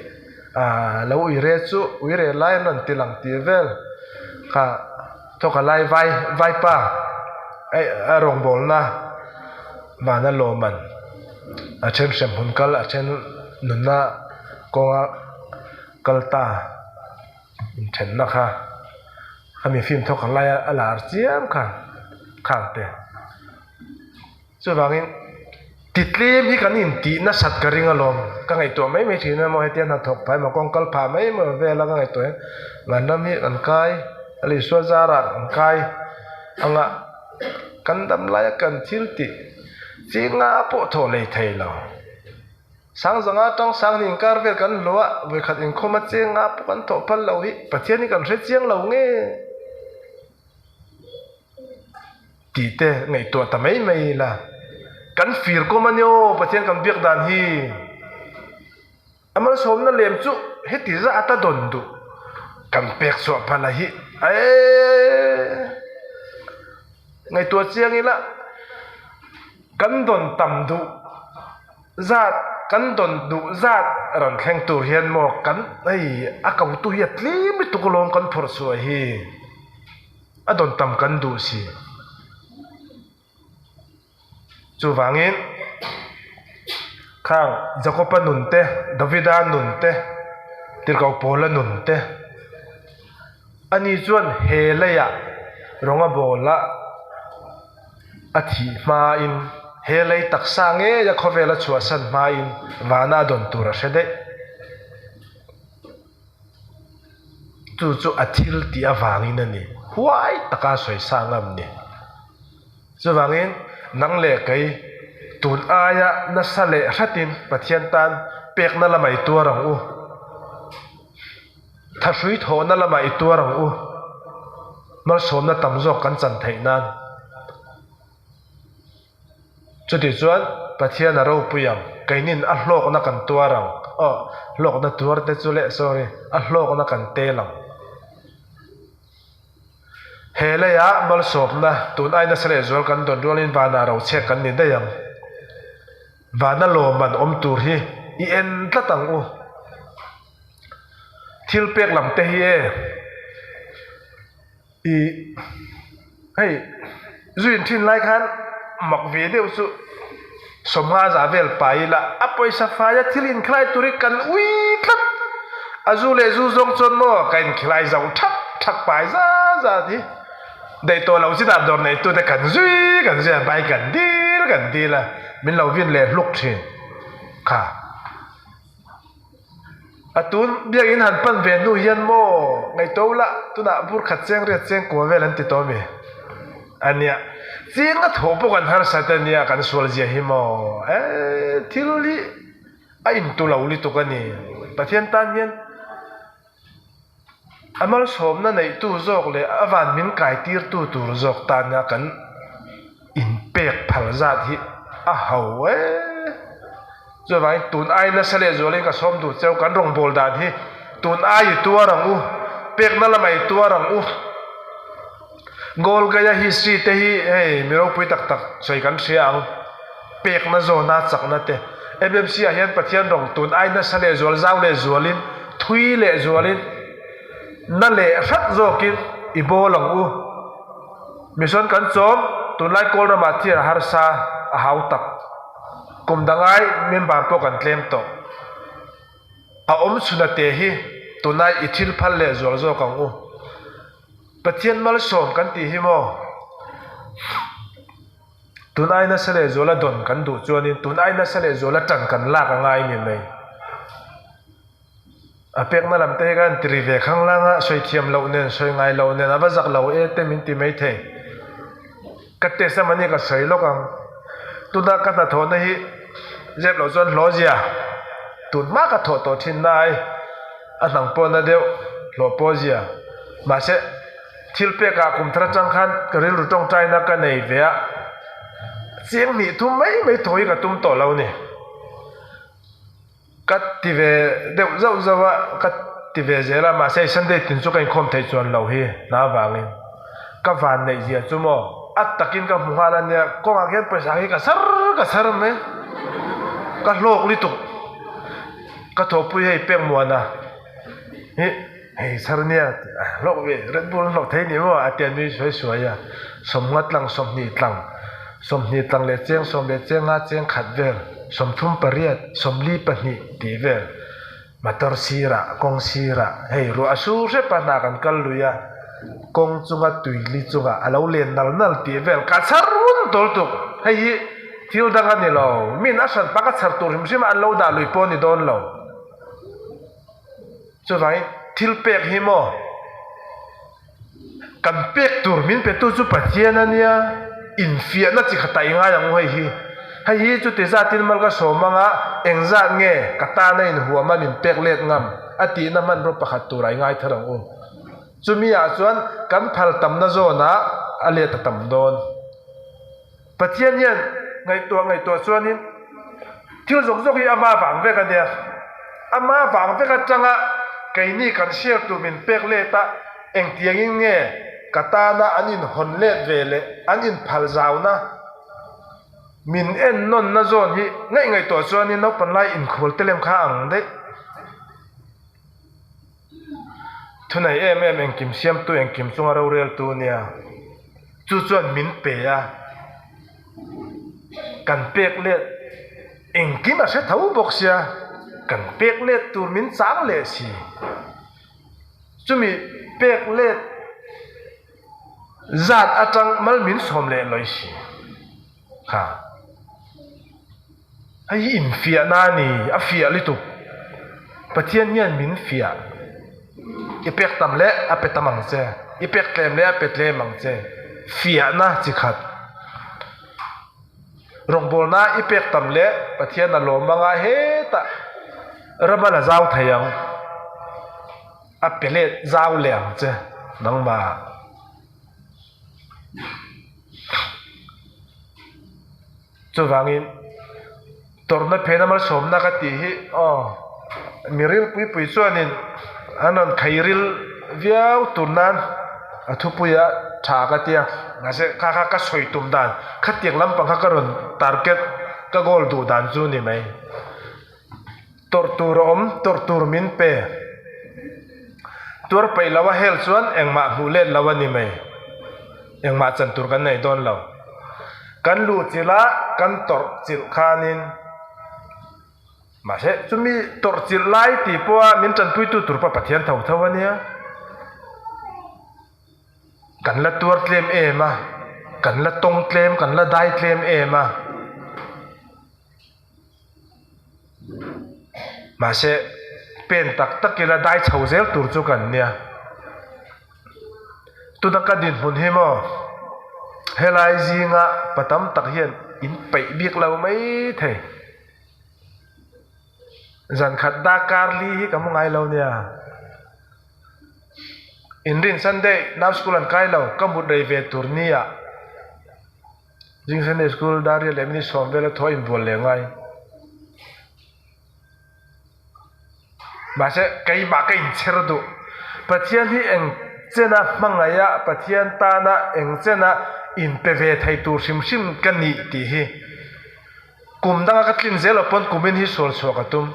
ah lo ui re chu ui re lai an rawn ti lang tih vel kha thawk a lai vai vaipa eh a rawngbawlna vana lawm an a then hrem hun kal a then nunna kawnga kal ta. Inthenna kha khami film thawk ang laia a lar chiam kha khang te. Chuvangin titlem hi kan intih nasat ka ring alawm. Ka ngaihtuah mai mai thin a maw hetia hnathawk phah emaw kawng kal phah mai emaw vel a ka ngaihtuah hian vanram hi kan kai a Isua zarah kan kai anga kan dam laia kan thil tih chinga pawh thawh lei thei lo. Sangzanga tang sang ni inkar vel kan hlawh a, vawikhat inkhawm a cheng nga pawh kan thawh phal lo hi Pathian hi kan hre chiang lo nge tih te ngaihtuah ta mai mai ila. Kan fir kawm a nia aw Pathian kan biak dan hi. A malsawmna lem chu heti zat a dawn duh kan pek chhuah phal a hi eeee ngaihtuah chiang ila kan dawn tam duh. Zat kan dawn duh zat rawn thleng tur hian maw kan hei a ko tu hi a tlim lutuk alawm kan phawrh chhuah hi a dawn tam kan duh si. Chuvangin khang Jakoba nun te Davida nun te Tirhkoh Paula nun te ani chuan he leiah rawnga bawla A thih hmain he lei taksa ngeia khawvel a chhuahsan hmain vana a dawn tur a hre daih. Chu chu a thil tih avangin a ni. Huai taka sawisa ngam ni. Chuvangin nang leh kei tun aia nasa leh hratin Pathian tan pekna lamah i tuar ang u. Thahrui thawhna lamah i tuar ang u. Malsawmna tam zawk kan chan theih nan. Chutih chuan Pathian a ropui ang, keinin a hlawkna kan tuar ang. Aw, hlawkna tuar te chu leh, sorry, a hlawkna kan tel ang. He leiah malsawmna tun ai nasa leh zual kan dawn rualin vanah rochek kan ni daih ang. Vana lawmman awm tur hi i en tlat ang u. Thil pek lam te hi e i hei zuin thin lai khan mak ve deuh chu sawmnga za vel pa ila a pawisa faia thil inkhilai tur hi kan ui tlat a zu leh zu zawng chuan maw ka inkhilai zo thak thak pai zat zat hi daih tawh loh chinah dawr neitute kan zui kan zui a bai kan dil kan dil a min lo vin leh hluk thin kha. A tun biakinn han pan ve hnu hian maw ngaihtuah ula tunah bur khat cheng riat cheng kua vel an ti tawh a mi? A nia, ching a thawh pawh kan harsat a nia kan sual zia hi maw eh thil hi a intu lo lutuk a ni. Pathian tan hian A malsawmna neihtu zawk leh a van min kaitirtu tur zawk tana kan inpek phal zat hi a ho e. Chuvangin tun ai nasa leh zualin ka sawm duh cheu kan rawngbâwl dan hi tun ai i tuar ang u, pekna lamah i tuar ang u. Golgaya history te hi hei mi ropui tak tak sawi kan hria ang. Pekna zawna chakna te. MMC ah hian Pathian rawng tun ai nasa leh zual zau leh zualin thui leh zualin na leh hrat zawkin i bawl ang u. Mission kan chawm tunlai kawl ramah thil a harsa a hau tak. Kum dangai member pawh kan tlem tawh. A awm chhuna te hi tunai i thil phal leh zual zawk ang u. Pathian malsawm kan tih hi maw? Tun ai nasa leh zuala dawn kan duh chuanin tun ai nasa leh zuala tan kan lak a ngai ni mai. A pekna lam te hi ka han ti ri ve khanglang a, sawi thiam loh nen, sawi ngai loh nen a va zak lo e te min ti mai thei. Ka test a mahni ka sawi lawk ang. Tuna ka hnathawhna hi zep loh chuan hlawh zia tun hma ka thawh tawh thin na ai a hnang pawhna deuh hlawh pawh zia. Mahse thil pekah kum thar atang khan ka rilru tawngtaina ka nei ve a, cheng hnih thum mai mai thaw hi ka tum tawh lo a ni. Ka ti ve deuh zauh zauh a, ka ti ve zel a, mahse Sunday tin chu ka inkhawm theih chuan lo hi hna avangin ka van neih zia chu maw? A takin ka hmu nghal a nia, kawngah khian pawisa hi ka chhar ka chhar mai, ka hlawk lutuk, ka thawhpui hei pek muana hi hei chhar nia hlawk ve Red Bull hlawk thei ni maw a ti a nui suai suai a, sawmnga tlang 20 tlang, 20 tlang leh cheng sawm leh chenga cheng khat vel, 38, 42 tih vel. Motor sirah, kawng sirah, hei ruah a sur hrep a, hna kan kal lui a, kawng chunga tuili chunga a lo len nal nal tih vel ka chhar run tawl tuk. Hei hi thil dang a ni lo, min a hran pak a chhar tur hrim hrim a an lo dah lui pawh a ni dawn lo. Chuvangin thil pek hi maw? Kan pek tur min petu chu Pathian a nia, infiahna chi kha tai ngai ang u hei hi. Hei hi chuti zatin mal ka sawm anga engzat nge ka tana inhuam a min pek let ngam a tihna hmanraw pakhat tur a i ngai thar ang u. Chumi ah chuan kan phal tamna zawnah a let a tam dawn. Pathian hian ngaihtuah ngaihtuah chuanin thil zawk zawk hi ama vang vek a nia. Ama vang vek atanga keini kan share tur min pek let a, engtiangin nge ka tana an inhawn let ve leh an inphal zauna min en nawnna zawn hi ngaih ngaihtuah chuanin naupang lai inkhual te lem kha ang daih. Thunei em em engkim siamtu engkim chunga roreltu nia, chu chuan min pe a, kan pek let engkim a hre tho bawk sia, kan pek let tur min chang leh si, chumi pek let zat atang mal min sawm leh lawi si kha. Hei hi infiahna a ni, a fiah lutuk. Pathian hian min fiah. I pek tam leh a pe tam ang che, i pek tlem leh a pe tlem ang che. Fiahna chi khat. Rawngbawlna i pek tam leh Pathian a lawm anga hetah ram a la zau thei ang. A pe let zau leh ang che nangmah. Chuvangin, tawrhna phena malsawmna ka tih hi aw mi rilpui pui chuanin an rawn khai ril viau tur nan a thupuia tha ka tia. Mahse kha kha ka sawi tum dan khatiang lampang kha ka rawn target ka goal duh dan chu ni mai. Tawrh tur a awm, tawrh tur min pe. Tuar peih lo a hel chuan engmah hmuh let lo a ni mai. Engmah chan tur kan nei dawn lo. Kan luh chilh a, kan tawrh chilh khanin. Mahse, chumi tawrh chilh lai tih pawha min tanpuitu tur pawh Pathian tho tho a nia. Kan la tuar tlem em a, kan la tawng tlem, kan la dai tlem em a. Mahse, pen tak tak ila dai chho zel tur chu kan nia. Tuna ka dinhmun hi maw helai zinga pa tam tak hian in peih bik lo mai thei. Zan khat darkar li hi ka hmu ngai lo nia. Inrin Sunday nau school an kai lo, ka mut rei ve tur nia. Zing Sunday School Daria leh minute sawm vela thaw a inbual leh ngai. Mahse keimah ka inchher duh. Pathian hi eng chena hmangaih a, Pathian tana eng chena inpe ve thei tur hrim hrim ka nih tih hi kum danga ka tlin zel loh pawn kumin hi sual chhuah ka tum.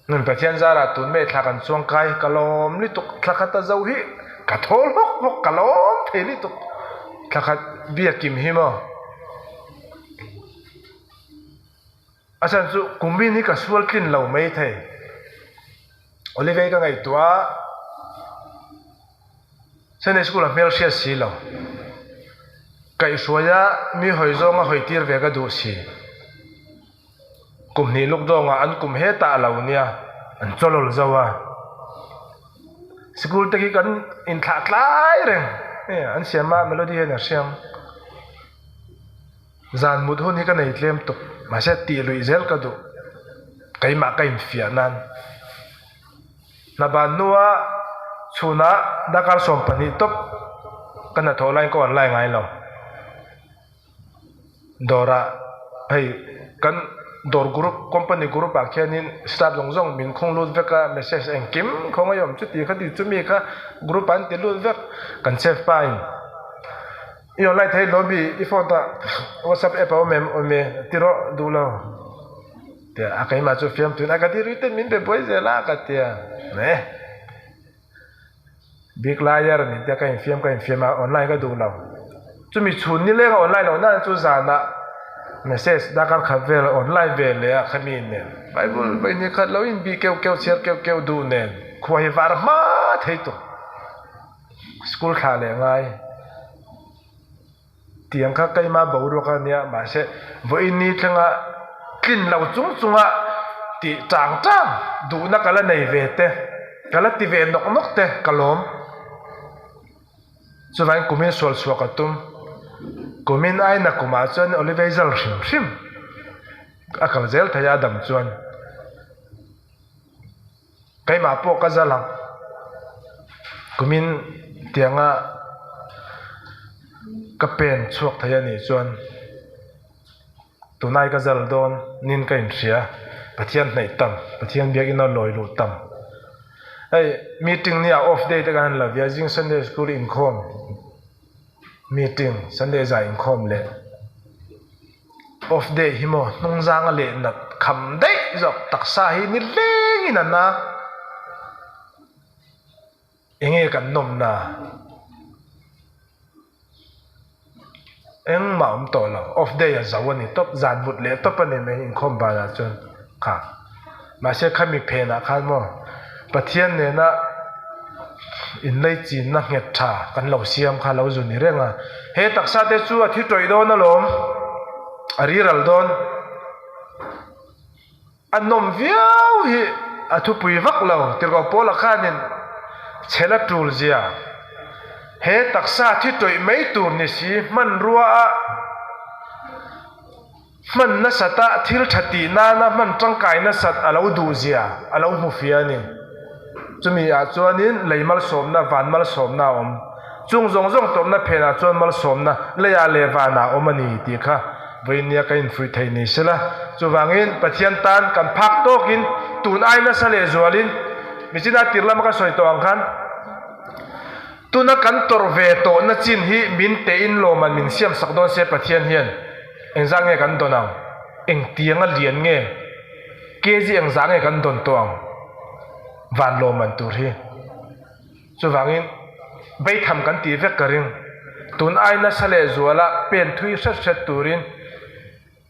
Nun Pathian zarah tun mai thla kan chuang kai ka lawm lutuk thla khat a zo hi ka thawl hawk hawk ka lawm thei lutuk thla khat biakim hi maw a chhan chu kumin hi ka sual tlin lo mai thei Olive ka ngaihtuah a Sunday school a hmel hriat si lo kaihhruaia mi hawi zawnga hawi tir ve ka duh si. Kum hnih luk dawngah an kum hetah a lo nia, an chawlawl zo a. Sikul te khi kan inthlah tlai reng e, an siam a melody hian a hriang. Zan mut hun hi ka nei tlem tuk, mahse tih luih zel ka duh, keimah ka infiah nan. Hna ban hnua chhunah darkar 12 tawp ka hnathawh laiin ka online ngai lo. Dawrah hei kan dawr group company group ah khianin staff zawng zawng min khung lut vek a message engkim khawngaih awm chuti kha ti chumi kha group ah an ti lut vek kan chef pa in. I online thei lo mi i phone tah WhatsApp app a awm em? Awm e ti rawh duh lo tia a keimah chu fiam tuin a ka ti rui ten min be buai zel a ka tia ne big liar min tia ka infiam ka infiam a online ka duh lo chumi chhun ni leng a online loh nan chu zanah message darkar khat vel online ve leh a khami nen bible pahnih khat lo inbih keuh keuh chhiar keuh keuh duh nen khua hi var hma thei tawh. School thla leh ngai tiang kha keima boruak a nia mahse vawiin ni thlenga tlin lo chung chunga tih chang chang duhna ka la nei ve te ka la ti ve nawk nawk te ka lawm chuvangin kumin sual chhuah ka tum kumin aina kumah chuan Olive zal hrim hrim a kal zel thei a a dam chuan. Keimah pawh ka zal ang. Kumin tianga ka pen chhuak thei a nih chuan tunai ka zal dawn nin ka inhria. Pathian hnaih tam, Pathian biakina lawi luh tam. Hei meeting nia off day te kan han la via zing Sunday school inkhawm meeting Sunday zah inkhawm leh. Off day hi maw hnung zanga leh nat kham daih zawk taksa hi ni hlengin a na. Enge kan nawmna? Engmah awm tawh lo. Off day a zo a ni tawp, zan mut leh tawp a ni mai inkhawm banah chuan kha. Mahse khami phenah khan maw Pathian nena inlei chinna nghet tha kan lo siam kha lo zu ni reng a. He taksa te chu a thi tawih dawn alawm, a riral dawn. A nawm viau hi a thupui vak lo tirhkoh Paula khanin chhel a tul zia. He taksa thi tawih mai tur ni si hmanrua a. Hman nasat a thil tha tih nana hman tangkai nasat a lo duh zia a lo hmu fia a ni. Chumi ah chuanin lei malsawmna, van malsawmna a awm. Chung zawng zawng tawrhna phenah chuan malsawmna leiah leh vanah a awm a ni tih kha vawinia ka infuih thei ni sela. Chuvangin Pathian tan kan phak tawkin tun ai nasa leh zualin michina tir lama ka sawi tawh ang khan, Tuna kan tawrh ve tawhna chin hi min tein lawman min siam sak dawn se Pathian hian engzah nge kan dawn ang? Engtianga lian nge? Kg engzah nge kan dawn tawh ang? Van lawman tur hi. Chuvangin beitham kan tih vek ka ring. Tun ai nasa leh zuala pen thui hret hret turin.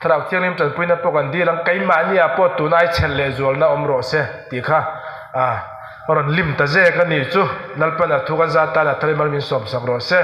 Thlarau Thianghlim tanpuina pawh kan dil ang, keimahni-ah pawh tun ai chhelh leh zualna awm rawh se tih kha a rawn lim ta zek a nih chu. Lalpan a thu kan zat tan a thar i mal min sawmsak rawh se.